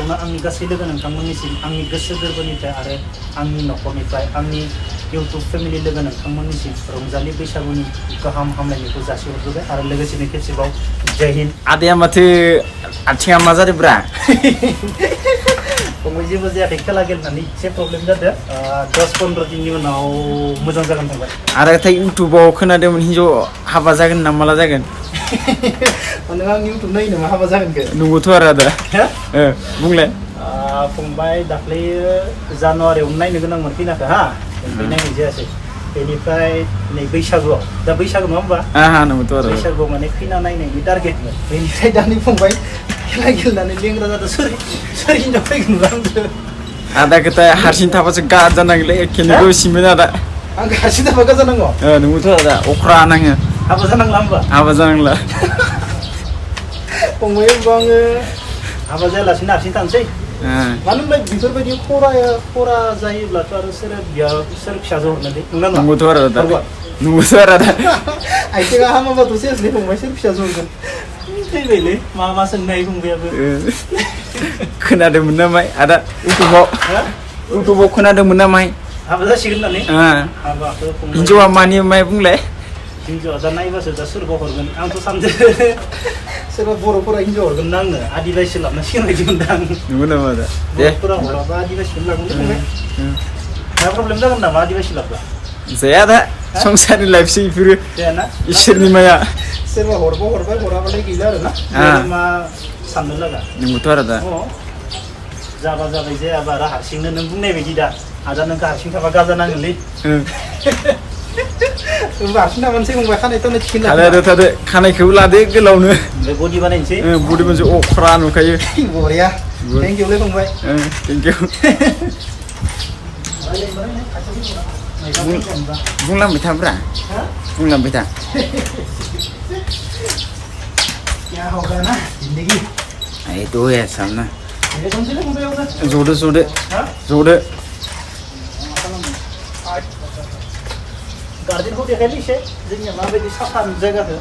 गिबियावनो आंनि गासै लोगो नोंथांमोननिसिम आंनि गोसो गोरबोनिफ्राय आरो आंनि नखरनिफ्राय आंनि इउटुब फेमिलि लोगो नोंथांमोननिसिम रंजालि बैसागुनि गाहाम हामलायनायखौ जासिहरग्रोबाय आरो लोगोसेनो खेबसेबाव जय हिन्द। आदाया माथो आथिङा मा जादोंब्रा? फंबाय जेबो जायाखै खेला गेलेनानै एसे प्रब्लेम जादों 10-15 दिननि उनाव मोजां जागोन फंबाय। आरो इउटुबाव खोनादोंमोन हिन्जाव हाबा जागोन ना माला जागोन? नों आं इउटुब नायो नामा हाबा जागोनखो? नंगौथ' आरो आदा बुंलाय। फंबाय दाख्लै जानुवारियावनो नायनो गोनांमोन फैनाखौ हा ओमफ्राय नायनाय जायासै। बेनिफ्राय नै बैसागुआव दा बैसागु नङा होमबा? नंगौथ' आरो बैसागुआव माने खैना नायनायनि टारगेटमोन। बेनिफ्राय दानि फंबाय खेला गेलेनानै लेंग्रा जादों सोर हिनजाव फैगोन आंजों। आदा खोथा हारसिं थाबासो गाद जानांगोनलै एखेनिखौ सिमोन आदा। आं हारसिं थाबा गाद जानांगौ? नंगौथ' आदा अख्रा नाङो। हाबा जानांला होमबा? हाबा जानांला। फंबाय होमबा आङो हाबा जायालासिनो हारसिं थानोसै। मानो होनब्ला बेफोरबायदि खरा जायोब्लाथ' आरो सोर फिसाजो हरनोलै नंगौना नङा? नंगौथ' आरो आदा नंगौथ' आरो आदा। आइथिङा हामाबाथ' सेसलै फंबाय सोर फिसाजो हरगोन? थैबायलै मा सोंनो हायो फंबायाबो। खोनादोंमोन नामाय आदा इउटुबाव खोनादोंमोन नामाय हाबा जासिगोन होननानै? हाबाखौ फंबाय हिन्जावा मानि माय बुंलाय? हिन्जावा दा नायबासो दा सोरबा हरगोन आंथ' सानदों सोरबा बर'फोरा हिन्जाव हरगोन ना आंनो आदिबासि लाबोनांसिगोन बायदि मोनदों आं। नंगौ नामा आदा? बर'फोरा हराबा आदिबासिखौनो लागोनलै फंबाय। मा प्रब्लेम जागोन नामा आदिबासि लाब्ला? जाया दा संसारनि लाइफसो बेफोरो जायाना इसोरनि माया। सोरबा हरबाय हराबालाय गैला आरो ना मा साननो लागा। नंगौथ' आरो दा जाबा जाबाय जायाबा आरो हारसिंनो नों बुंनाय बायदि दा आदा नोंखौ हारसिं थाबा गाजा नाङोलै। हारसिं थाबानोसै फंबाय खानायथ' थिखिन थादो खानायखौबो लादो गोलावनो ओमफ्राय बडि बानायनोसै। बडि मोनसे अख्रा नुखायो। बरिया थेंकिउलै फंबाय। थेंकिउ। बुंलांबाय थाब्रा बुंलांबाय था। क्या होगा ना जिंदगी तो है सामना जदो गार्डेनखौ देखायलै एसे जोंनिया माबायदि साफा जायगाखौ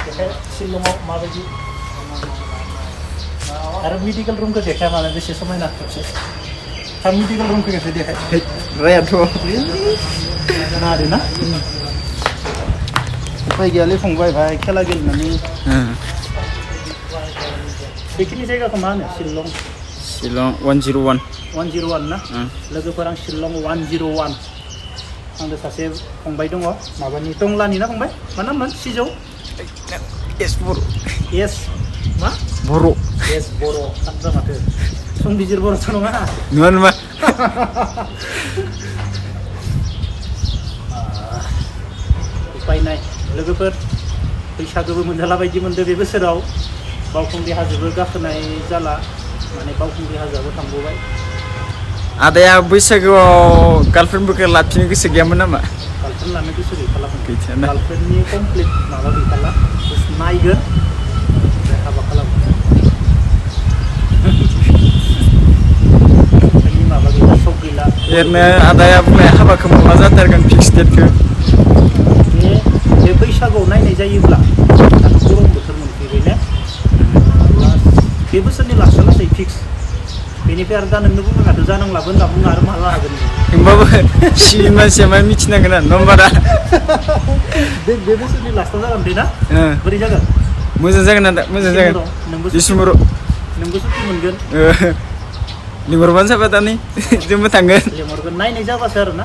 देखाय शिलंआव माबायदि आरो मेडिकेल रुमखौ देखाया मानो बेसे समायना खेबसे मेडिकेल रुमखौ खेबसे देखाय रायाथ' नादो ना उफाय गैयालै फंबाय भाई खेला गेलेनानै बेखिनि जायगाखौ मा होनो शिलं 101 ना लोगोफोर आं शिलं 101 आंजों सासे फंबाय दङ माबानि टंलानि ना फंबाय मा नाममोन सिजौ मा बर' सानजा माथो संबिजिर बर'थ' नङा उपाय नाय लोगोफोर बैसागोबो मोनजाला बायदि मोनदों बे बोसोराव बावखुंग्रि हाजोबो गाखोनाय जाला माने बावखुंग्रि हाजोआबो थांबावबाय। आदाया बैसागोआव गार्लफ्रेन्डफोरखौ लाखिनो गोसो गैयामोन नामा? गार्लफ्रेन्ड लानो गोसो गैखाला गार्लफ्रेन्डनि कमप्लिट माबा गैखाला नायगोन ओमफ्राय हाबा खालामगोन माबा गैला सब गैला। ओरैनो आदाया बुंनाय हाबाखौ माब्ला जाथारगोन फिक्स डेटखौ? बे बैसागुआव नायनाय जायोब्ला दाथ' गरम बोथोर मोनफैबाय ने बे बोसोरनि लास्टआ लासै फिक्स बेनिफ्राय आरो दा नोंनो बुंनाङाथ' जानांलाबो होनना बुङो आरो माला हागोन होमबाबो सिरि मानसिया मा मिथिनांगोन ना नङा होमबा दा बे बोसोरनि लास्टआव जागोन दे ना बोरै जागोन? मोजां जागोन आदा मोजां जागोन डिसेम्बराव नोंबो सुटि मोनगोन लिंहरबानो जाबाय दा नै जोंबो थांगोन लिंहरगोन नायनाय जाबासो आरो ना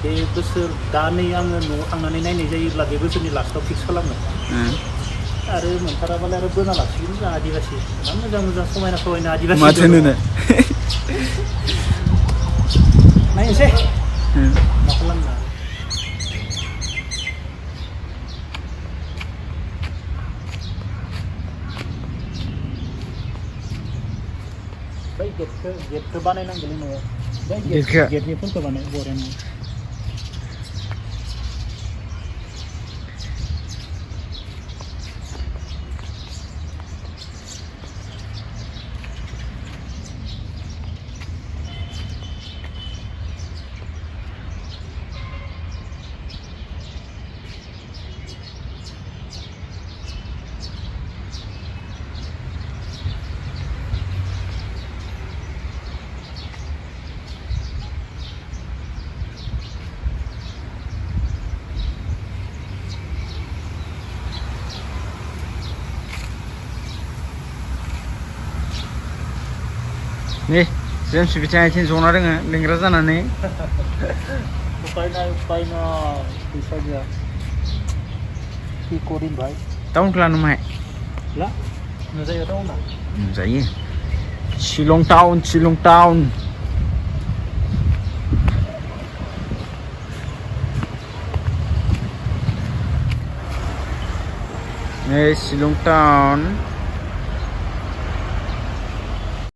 बे बोसोर दा नै आङो न'आव थांनानै नायनाय जायोब्ला बे बोसोरनि लास्टआव फिक्स खालामो आरो मोनथाराबालाय आरो बोना लाखिगोन जों आदिबासि मोजां समायना आदिबासि माथो होनो नायनोसै मा खालामनो बै गेटखौ बानायनांगोन न'आव बै गेटनिफोरखौ बानाय बरियानो nih जेम्स बिथाङा आथिं जना दोङो लेंग्रा जानानै उपाय নাই फैसा गैया কি কৰিম ভাই टाउनखौ लानो माहाय ला नुजायो टाउना जायो शिलं टाउन नै शिलं टाउन